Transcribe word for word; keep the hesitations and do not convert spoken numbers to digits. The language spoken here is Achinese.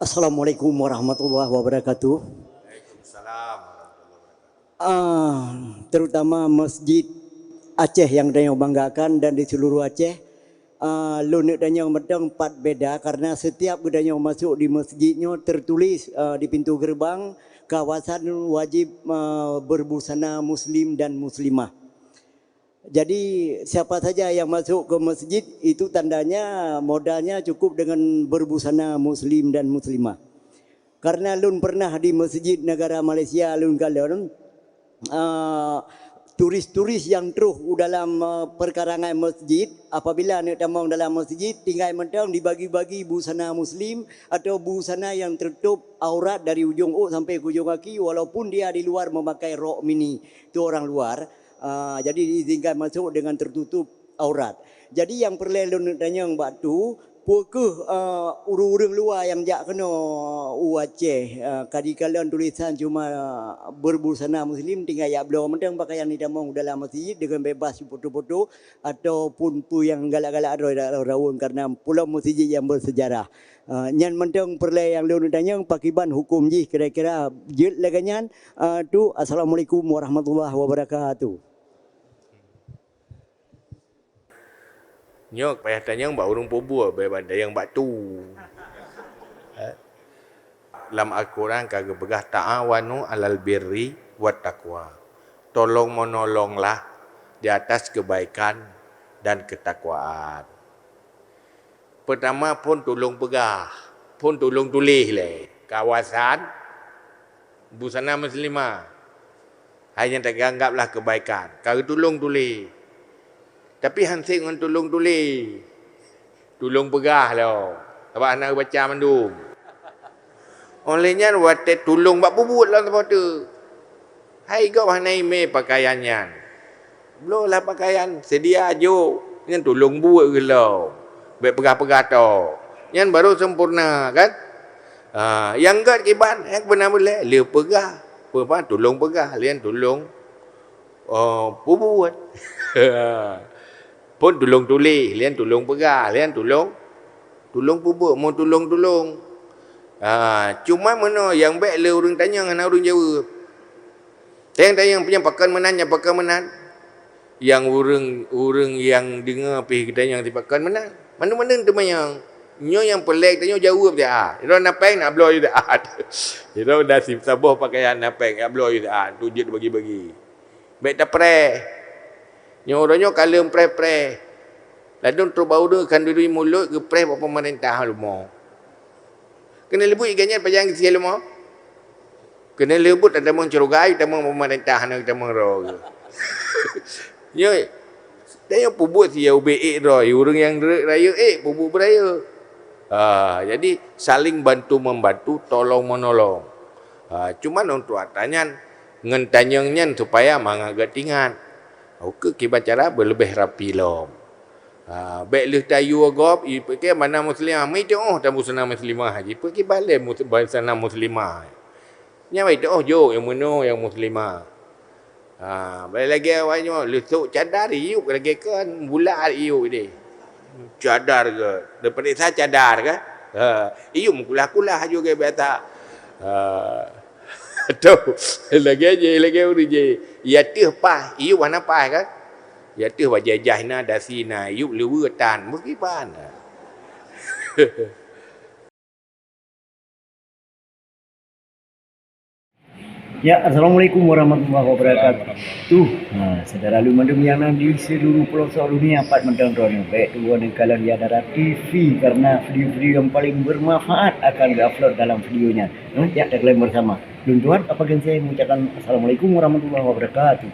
Assalamualaikum warahmatullahi wabarakatuh. Waalaikumsalam warahmatullahi wabarakatuh. Ah, terutama Masjid Aceh yang tanyoe banggakan dan di seluruh Aceh. Ah, lôn neuk tanyong mantong pat beda, karena setiap geutanyoe masuk di masjid nyoe tertulis, ah, di pintu gerbang, kawasan wajib, ah, berbusana muslim dan muslimah. Jadi, siapa saja yang masuk ke masjid, itu tandanya modalnya cukup dengan berbusana muslim dan muslimah. Karena lôn pernah di masjid negara Malaysia lôn kalon, ah, turis-turis yang troh u dalam, ah, perkarangan masjid, apabila neuk tamong dalam masjid, tinggai mantong dibagi-bagi busana muslim atau busana yang tertutup aurat dari ujung ôk sampai ke ujung kaki, walaupun dia di luar memakai rok mini. Itu orang luar. Ah, jadi diizinkan masuk dengan tertutup aurat. Jadi nyang peureulée lôn tanyong bak tu, peu kheueh, ah, ureuëng-ureuëng luwa nyang jak keunoe u Aceh, ah, ka jikalon tulisan cuma berbusana muslim, tinggai jak bloe mantong pakaian hitamong u dalam masjid deungon bebas foto-foto ataupun peue nyang galak-galak droe dak rawon karena pulo masjid nyang bersejarah. Ah, nyan mantong peureulée nyang lôn tanyong pakiban huköm jih kira-kira jeuet lagée nyan, ah, tu. Assalamualaikum warahmatullahi wabarakatuh. Nyoe payah tanyong bak ureuëng peubuet, bèk ban tanyong bak tu. Eh? Lam Al-Quran ka geupeugah, "Ta'awanu 'alal birri wat taqwa." Tolong-menolonglah di atas kebaikan dan ketakwaan. Peutama phon tulông peugah, phon tulông tuléh lé. Kawasan busana muslimah. Hai nyang taanggaplah keubaikan. Ka geutulông tuléh. Tapi han sép ngon tulông tuléh. Tulông peugah lom. Sabab hana geubaca mandum. Óh lheueh nyan watée tulông bak peubuet lom saboh teuk. Hai gob hana imé peukayan nyan. Bloe lah peukayan, seudia jok, nyan tulông buet geuh lom. Bék peugah-peugah tok. Nyan baru sempurna, kan? Ha, nyang gét kiban, nyang beuna beulée, lheueh peugah. Peue ban tulông peugah, lheueh nyan tulông, oh, peubuet. Phon tulông tuléh, lheueh nyan tulông peugah, lheueh nyan tulông, tulông peubuet, meutulông-tulông. Ha, cuma meunoe nyang bék lé ureuëng tanyong hana ureuëng jaweueb. Tanyong-tanyong nyang pakon meunan, nyang pakon meunan. Nyang ureuëng, ureuëng nyang deungoe pih geutanyong sipakon meunan. Mandum-mandum teumanyong. Nyoe nyang peureulée tanyoe jaweueb siat. Sidroe na péng, na bloe siat. Sidroe na si-, saboh peukayan na péng, na bloe siat. Tu jeuet bagi-bagi. Bék tapreh. Nyoe uroe nyoe ka lheueh preh-preh. Ladôm trok bak ureuëng khanduri mulôt geupreh bak peumeurintah rumoh. Keuneuk leubuet gobnyan pajan geusie leumo. Keuneuk leubuet tatamong syeuruga, tatamong peumeurintah, hana tatamong droe geuh. Nyoe, tanyoe peubuet sie ubé ék droe, ureuëng nyang rayeuk ék peubuet beurayeuk. Ha, jadi saling bantu membantu, tolong menolong. Ha, cuman untuk atra nyan, ngon tanyong nyan supaya mangat geutingat. Ukeue kiban cara beuleubeh rapi lom. Ha, bék lheueh tayue gob, ipike mana muslimah, meuitôh tambu sana muslimah jih. Peuki balée mus-, sana muslimah. Nyan meuitôh jok nyang meunoe nyang muslimah. Ha, bék lagée awak nyoe, leusok cadar iyup lagée kon bulat iyup deh. Cadar ke, dipeuriksa cadar ke? Ha, iyup meukulah-kulah ju ke biasa. Ha. Toh, lagée jih, lagée ureuëng jih. Ya teuh paih, iyup hana paih kan? Ya teuh bajée jaih na, dasi na, yup leuweue tan, meukiban. Ya, assalamualaikum warahmatullahi wabarakatuh. Ha, syedara lôn mandum nyang na di seluruh pelosok dunia, pat mantong droeneuh. Bék tuwoe neukalon Yadara T V, karena video-video yang paling bermanfaat akan geuupload dalam video nyan. Ha, ya, takalon bersama. Lôn Tuhan Apa Gensai mengucapkan assalamualaikum warahmatullahi wabarakatuh.